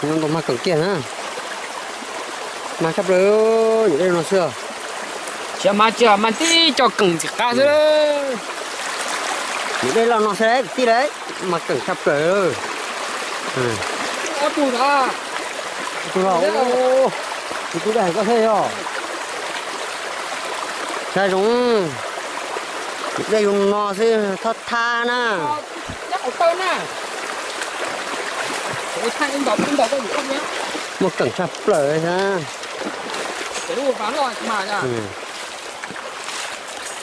Nyob ntoo mag keem kiag na. Mag tshaj plaws, nyuam dej no xwb. Tsis mag tsis mag tib co keem ntxim qab xwb. Nyuam dej loj no xwb kwv tij lauj, mag keem tshaj plaws. Tus los, tus daj koj thiab yog. Saib zoo, nyuam dej zoo no xwb thab thab na. Muaj keem tshaj plaws thiab.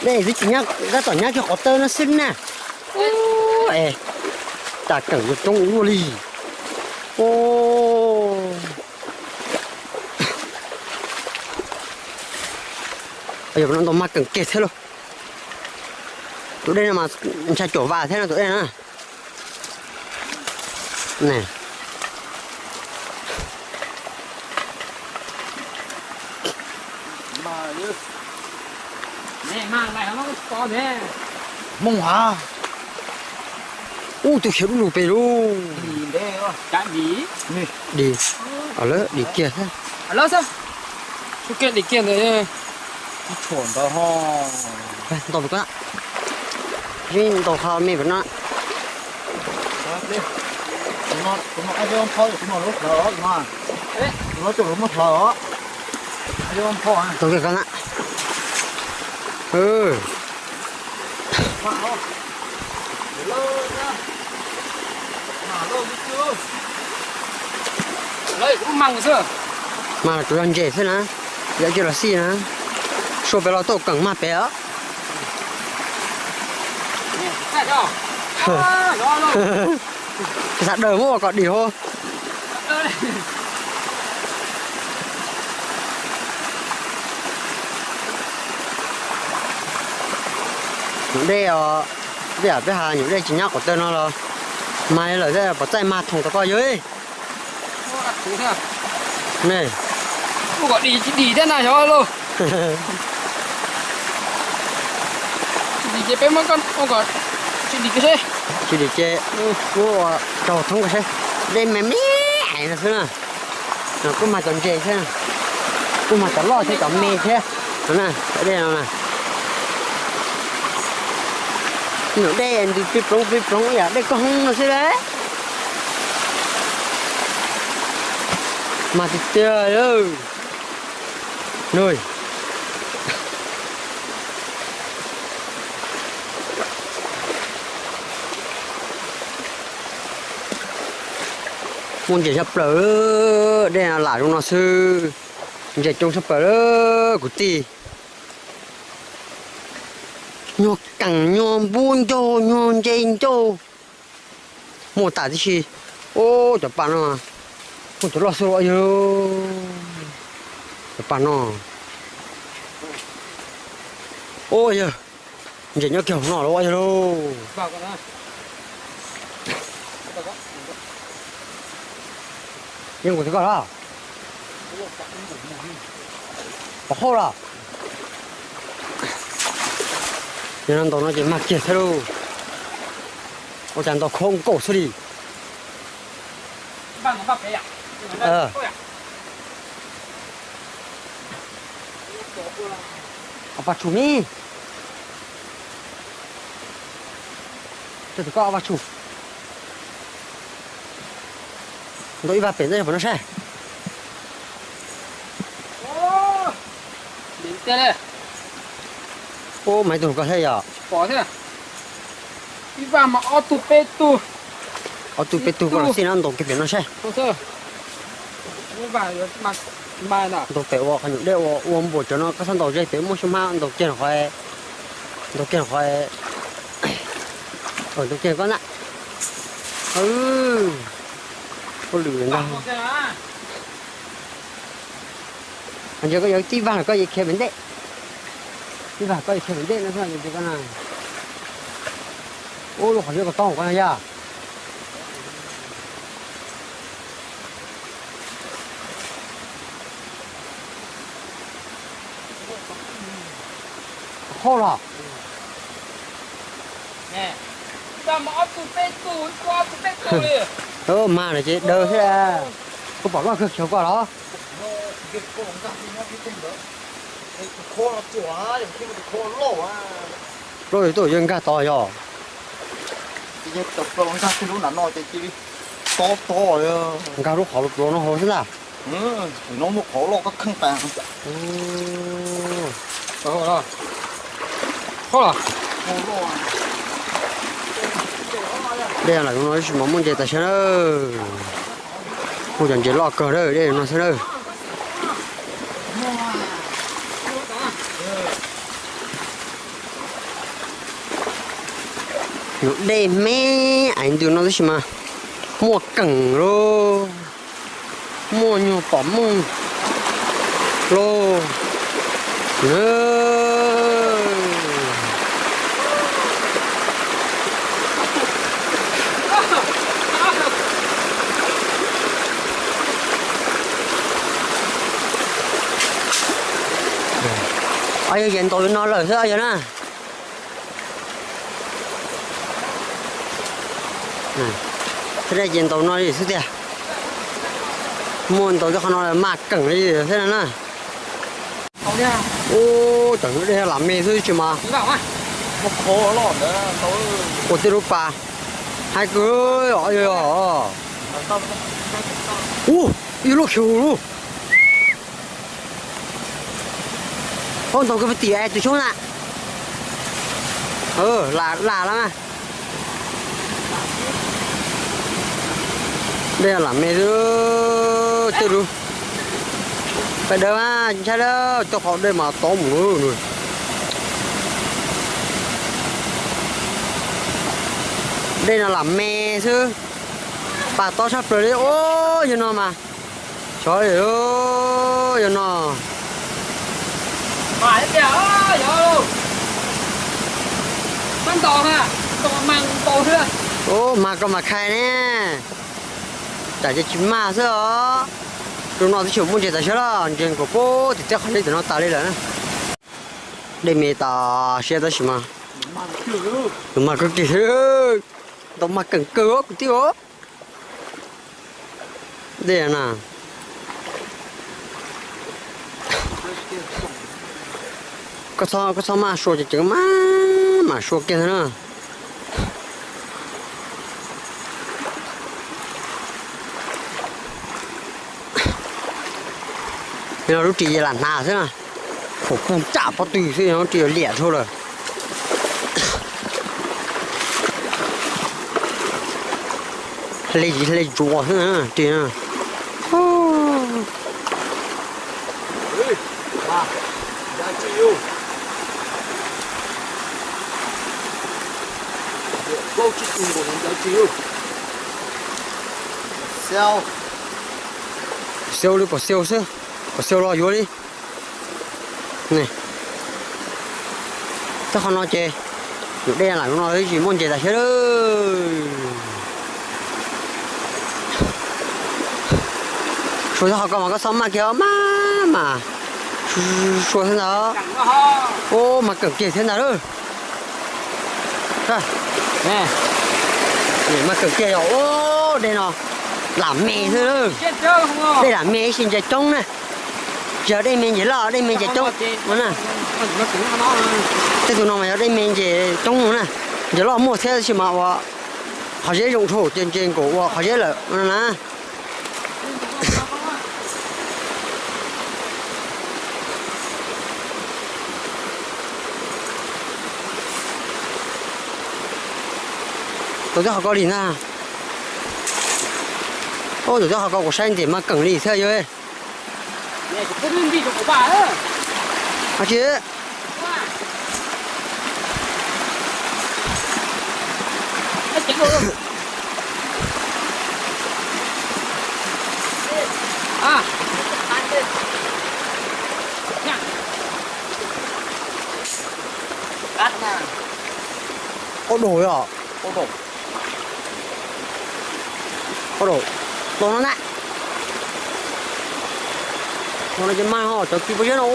Dej twb tsis nyab, tab tom nyab kiag qhov tawb no xwb na. Es, tas keem yuav coob ua luaj li. Yog no ntoo mag keem kiag thiab lauj. Tus dej no mas ntshai cuam vas thiab no tus dej na. Hmoob hav. Ub, tus khiav dub lug pem lauj. Dim, dim kiag thiab. Dim kiag ntawd. Ntaus pem ko, ntaus qhov me pem no. Ntaus kiag ko na. Mas los tsuas yog ntses xwb na, yog cia los xij na, sua pem los tuaj keem mag pem os. Xav daws muab ua kom dim hos. Nyuam dej os, peb has nyuam dej tsis nyab qhov twg no los mag li lawm thiab, pov txaij mag thoom rau koj yog. Ne, ua kom dim tsis dim thiab na xyov lauj. Tsis dim ces peb muab koj ua kom tsis dim kiag seb. Tsis dim ces muab ua raug thoob kiag seb. Dej me me no xwb na. No kuj mag cov ntses thiab, kuj mag cov loj thiab cov me thiab no na, cov dej no na. Nyuam dej ntws plig ploov plig ploov yam dej koj hoob no xwb lauj. Mas tiag tiag lauj. Nuj, muaj ntses tshaj plaws, dej lam zoo no xwb, ntses coob tshaj plaws kwv tij. Nyuag keem nyuag npub ncaug nyuag ntses ncauj. Muaj tas tib si. Ub, cov paj no, muaj cov loj xwb ua yog. Cov paj no, ub yog, ntses nyob kiag hauv no los ua yog lauj. Yeej nkaus twg koj los? Pov hauj los? Yog no ntaus no ces mag kiag thiab lauj. Ua cas ntaus khov nkaus xwb li. Ob pab tshum mi. Tus koj ob pab tshum. Ntaus ib pab pem ntawd yog pom no saib. Ub, mas ib tug koj thiab yog. Ib pab mas ob tug peb tug. Ob tug peb tug koj los xij no ntaus kiag pem no saib. Ntaus pem ua qhov nyuam dej ua ua npuas cov no koj txhob ntaus ze pem muaj xyoob hmab ntaus kiag qhov, ntaus kiag qhov, ntaus kiag koj na. Ua lwm ntag. Ntshe koj yuav tib vag los koj yuav khiav pem ntej. Tib vag koj yuav khiav pem ntej no xwb koj na. Ub, lub qhov yuav kom tau koj no yog. Hauj los? Mas no ces daw thiab. Koj pom loj kawg chaw koj los? Loj yog tuaj yog nkag tod yog. Nkag lub qhov pluav no hauv xwb ntag. No muaj qhov loj koj kheej tas. Dej lam no tsis mas muaj ntses tas siab na. Kuj cov ntses loj kawg na, dej no xwb na. Nws dej me aiv ntws no tab sis mas muaj keem lauj, muaj nyuag pom mooj lauj. Yog ces ntaus li no lawm xwb yog na. Thiab dej ces ntaus no li xwb tiag. Muaj ntaus tej qhov no mas keem li xwb no na. Ub, cov dej lam me xwb tsis mas. Ua tej lub pas, hais kwv os. Ub, ib lub xyov lub. Ub, ntaus kwv pab tim es tus xyoob na. Lam lam lawm mas. Dej lam me xwb, tej lub pas dawb mas ntshai lawm, tej qhov dej mas tob mus lawm. Dej no lam me xwb, pas tob tshaj plaws li os, yog no mas. Xyov li, yog no. Ub, mag koj mas khai ne. Tsam ces tsis mag xwb os. Tus no twb tsis muaj ntses tas siab los, ntses nkaus puag tim tej qhov zeb tim no tas li lawm na. Dej me tas siab tab sis mas nws mag kawg kiag, ntaus mag keem kawg os kwv tij os. Dej na, koj txhob maj sua, ceev ceev maj mam sua kiag ntag na. Yog no lub ris ces lam hnav xwb na, khuam puag ntsaj pob tw xwb, yog lub ris yuav liam dhau lawm. Hle ntsuav xwb na ris na. Xyau li pom xyau xwb, pom xyau los yuav li. Tej qhov no ces yus dej lam no tsis muaj ntses tas siab lawm. Sua tej qhov ko mas koj txhob maj kiag maj mas sua thiab ntag. Ub, mas keem kiag thiab ntag lawm. Mas keem kiag yog ub dej no lam me xwb lawm. Dej lam me ib sim ntses coob na. Tsis yog dej me ntses loj, dej me ntses coob na. Tej tus no mas yog dej me ntses coob na. Ntses loj muaj thiab tab sis mas ua qhov zeb zoo dhau ces ntses nkaum ua qhov zeb lawm na. Tus twb qhov ko li na. Ub, tus twb qhov ko kuv saib ntim mas keem li thiab yog. Tsis Ub, dau yom. Ub, dau no na. Qhov no ces mag ho cov kis pob zeb no.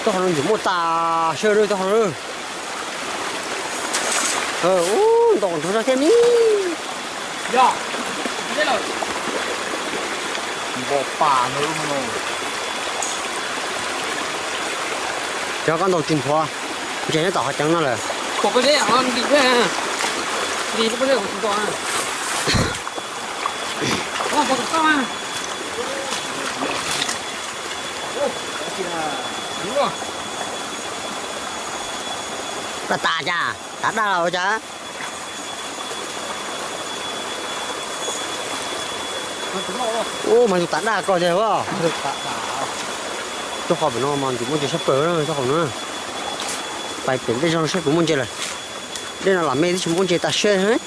Tej qhov no ntxim muaj tas sawv daws tej qhov no. Ub, ntaus nrov zog thiab ne. Pom pas ntawd. Cov koj ntaus tsis nthuav, ntses nyob tom qhov ceev no lawm. Daj tas cas, tav daj los ua cas? Ub, mas yus tav daj koj tiag. Txoj qhov pem no mas nws muaj ntses sab plaws na, txoj qhov no. Pais pem dej zog saib puas muaj ntses lawm. Dej no lam me twb tsis muaj ntses tas siab.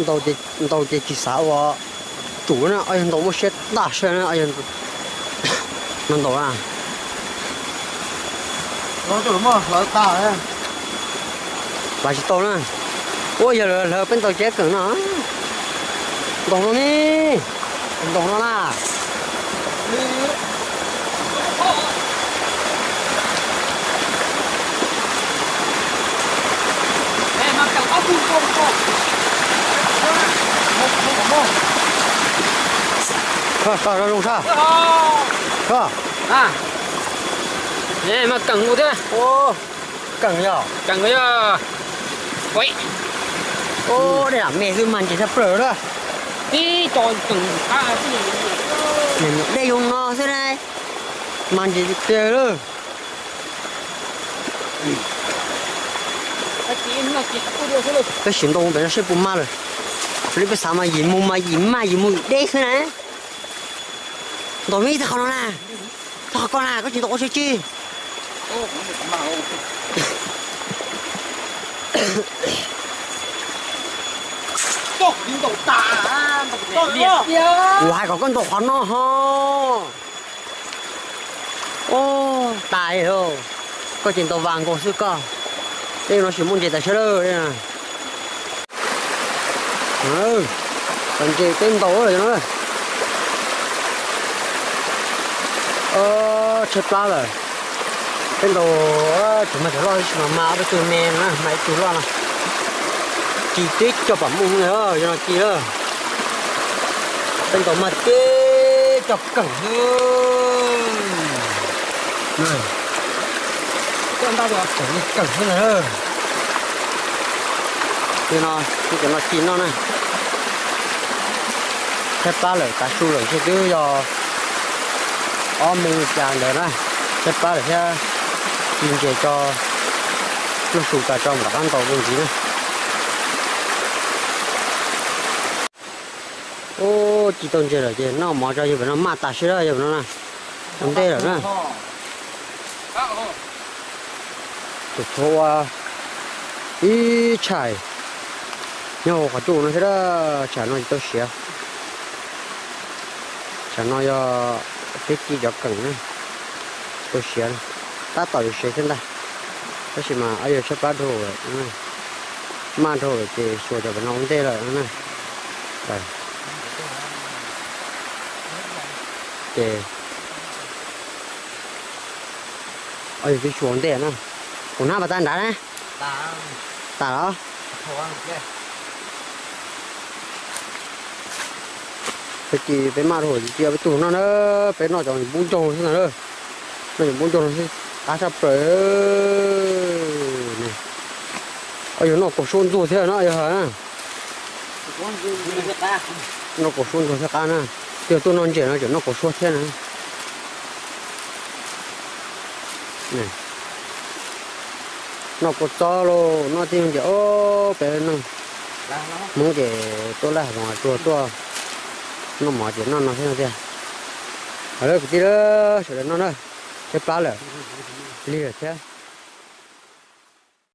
Ntaus ces tsis xav ua tsum na, ob yog ntaus muaj siab tas siab na, ob yog no ntaus na. Hlawv tsis tau na. Ua yog lawv peb ntaus ceb keem no. Ntaus no ne, ntaus no na. Koj zoo sab. Koj. Mas keem ua thiab. Keem yog. Keem yog. Ua, dej lam me xwb mas ntses sab plaws lawm. Ib co keem qab. Dej zoo no xwb na, mas ntses tiag tiag lawm. Peb sim ntaus pem no saib puas mag lawm. Li peb xav mas yim mus mas yim mag yim mus yim deb xwb na. Ntaus me ib tag qhov no na. Tag qhov ko na, koj tsis ntaus ua siab tseg. Kuv hais kom koj ntaus qhov no ho. Ub, tas li. Koj ces ntaus vas nkaus xwb koj. Dej no tsis muaj ntses tas siab lawm. Cov ntses peb ntaus lawm no. Tshaib plab lawm. Peb ntaus tsis mag cov loj tab sis mas mas ob peb tug me no, mas ib tug loj no. Ci tib co pam mus, yog no ci lawm. Peb ntaus mas tib co keem xwb. Keem xwb ntag. Li no, cov no ci noj na. Tshaib plab lawm, tav su lawm ntshe twb yog ob moos li cas ntawd na. Tshaib plab lawm thiab, ci ntses tso, noj su tas tso mam rov qab ntaus dua ntxiv na. Ub, ci tau ntses lawm ces noj mov tso, yog pem no maj tas siab, yog pem no na, ua ntej lawm na. Tus tshuav ua ib tshais nyob hauv qhov cub no thiab, tshais no tsis tau siav. Tshais no yog peb ci cov keem na, tsis tau siav, tab tom yuav siav thiab ntag. Tab sis mas ob yawg tshaib plab dhau lawm, maj dhau lawm ces xyuas cov pem no ua ntej lawm na. Ces ob yawg twb xyuas ua ntej na. Kuv hnab pas tas nrad na. Tas los? Peb ci peb maj dhau ces cia peb tug noj na, peb noj cov npub ncaug xwb ntag na. Noj cov npub ncaug no xwb, qab tshaj plaws. Ob yawg noj kaus suab ntxuag thiab no yog. Noj kaus suab ntxuag thiab qab na. Twb yog tuaj noj ntses no tseem noj kaus suab thiab na. Noj kua txob lauj, noj tib ntses os, peb neeg Hmoob ces tuaj laij hav zoov tsuag tuaj noj mov ces noj no thiab no tiag. Kwv tij, sawv daws noj na, tshaib plab lawm, lig lawm thiab.